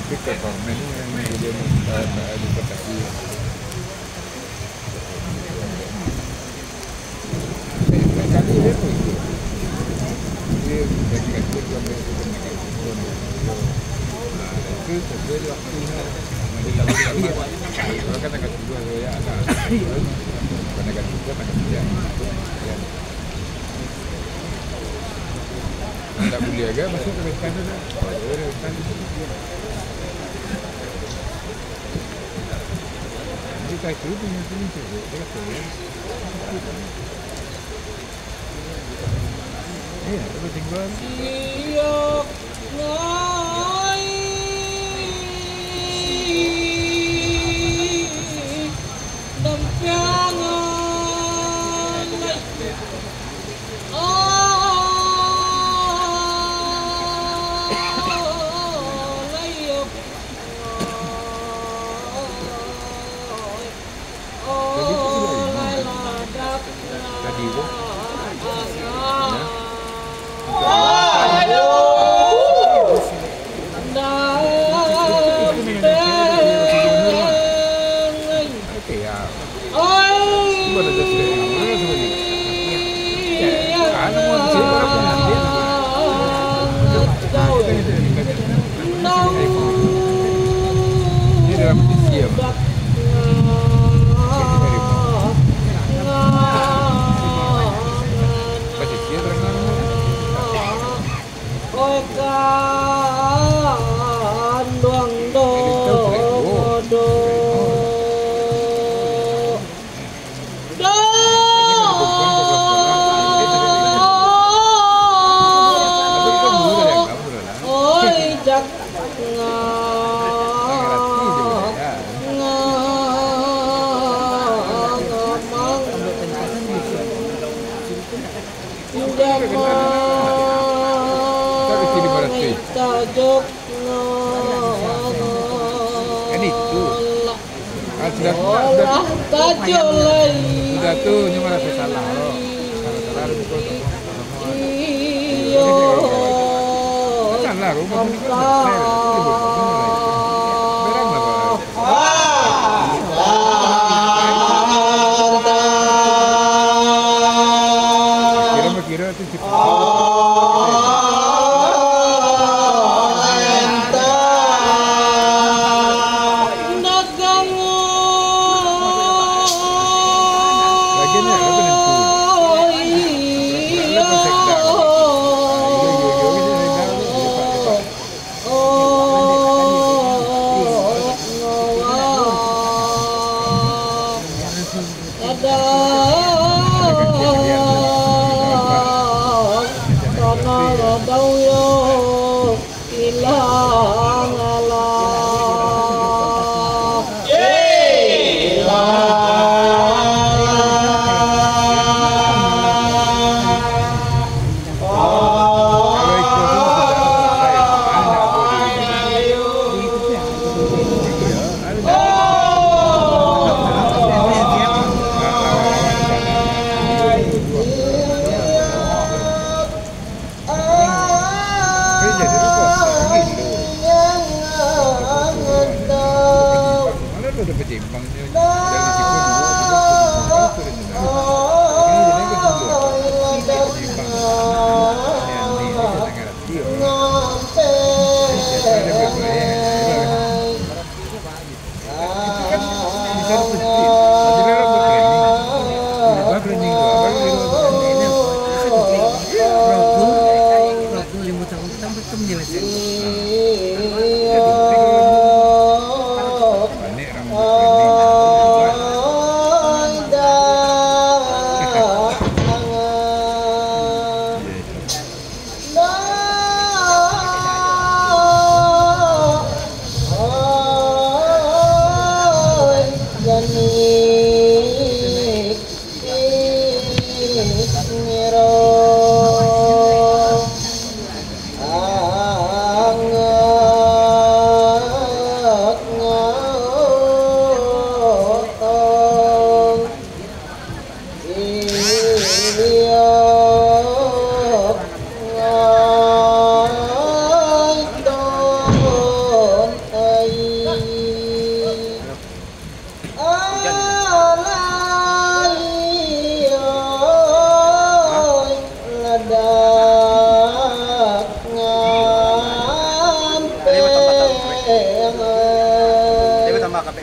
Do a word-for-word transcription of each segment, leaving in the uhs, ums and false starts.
Tapi ke Parmen ni yang kemudian, eh, eh, dipataki. Dia negatif, dia negatif, dia negatif. Nah, itu sesuai waktunya. Kalau kan tanggal tujuh hari raya, ada. Kalau negatif, tanggal sembilan. Ya. Ndak buliah agak masuk ka wetan tu dah. Kalau ka wetan tu. Jadi, ka itu tu, yang tu, tu, dia kata, ya. Iya, tu tinggal. Iyo, ngai. Dampiangan. Tadi tu sudah lima, kan? Tadi tu. Ya. Oke, ya. Cuba dah jadi. Mana sebenarnya? Ya, anu mau saya berapa nanti? Ini dalam posisi apa? Ini dari mana? Posisi terang. Oi, kanduang dodo. Do. Oi, jak nga-, nga-, nga-, mang. Jamal minta jok. Kan itu. Ah, sudah, sudah. Olah tajo lai. Sudah tu, nyo marasa salah lo. Kalau salah, ada pukul. Iyo. Janganlah, rumah tu ni kan. Berang lah, Pak. Kira-kira tu.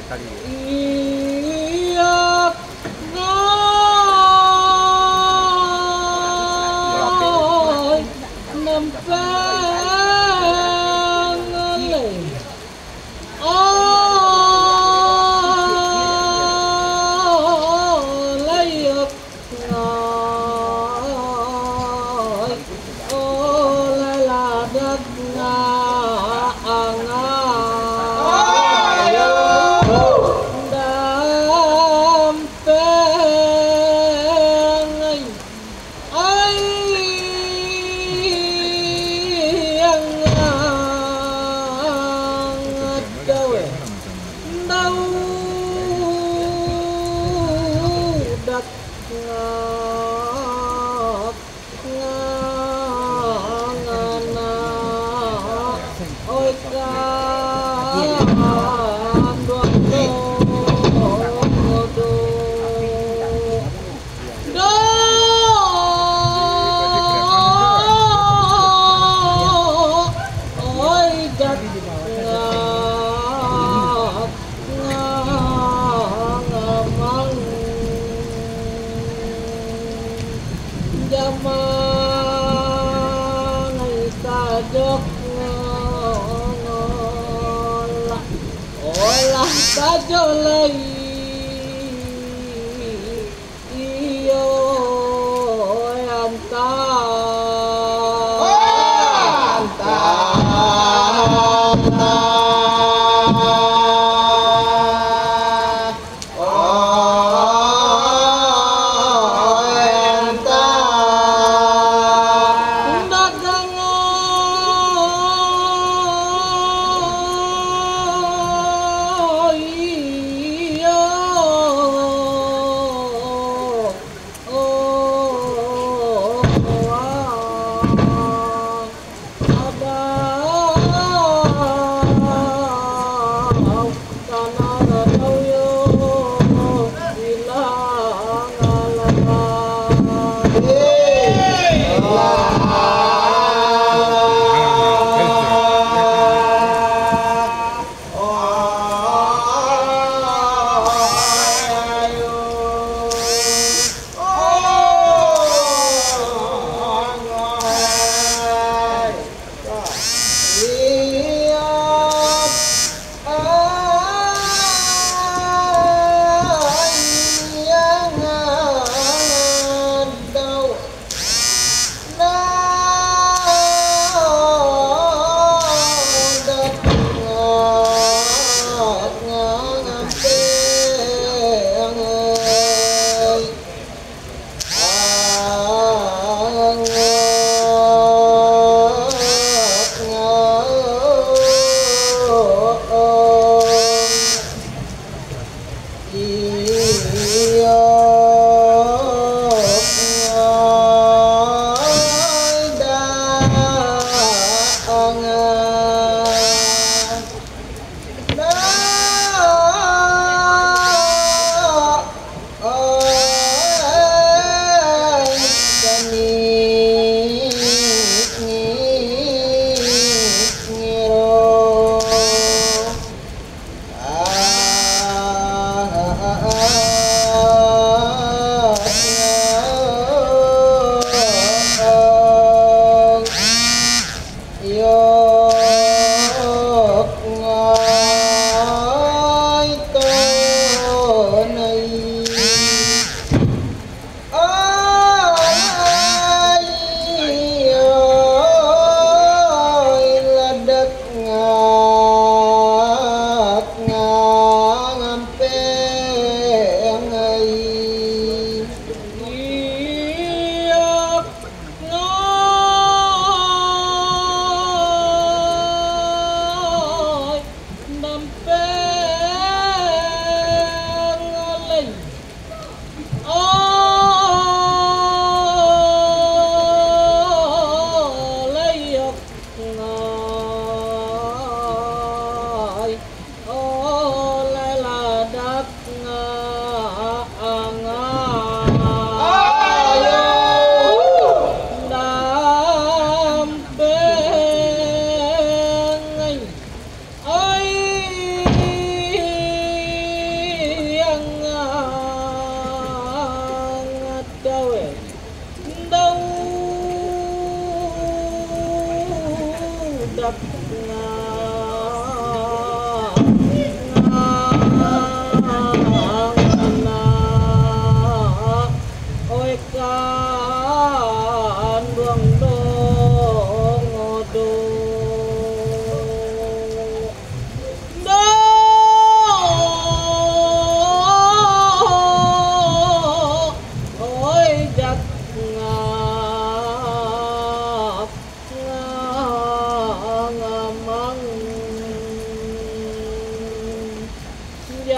Iyo, ngai, nampang lai. Oh, lai. Ngai, oh, laladak ngai, angai. Dampeng, ai, ai, angai, angai, dawe. Daudak ngak, ngak, ngana, oi, kanduang dodo. Do, oi, dak ngak, ngamang. Jaman tajok ngolah, olah tajok lai. Iyo, anta. Anta.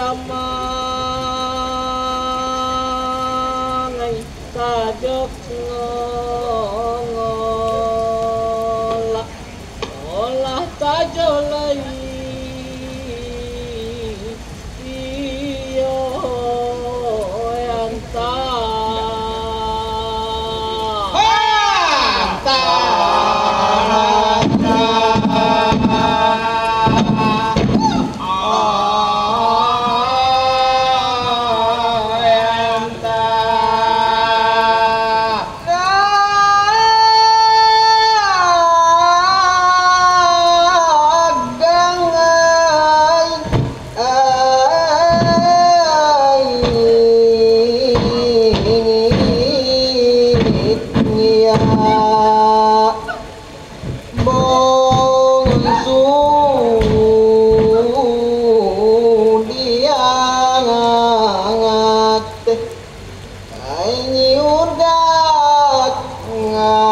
Mangai sajok ngolak, olah sajo lai iyo anta. Bongsu diangateh, ai nyiur dak ngak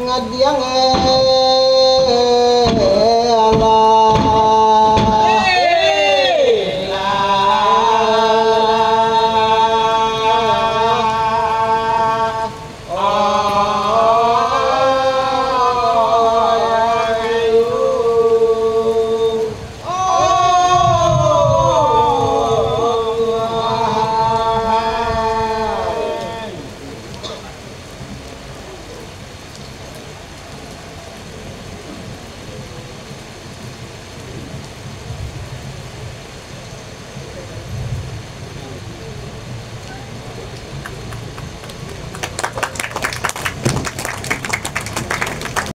ngadiang eh.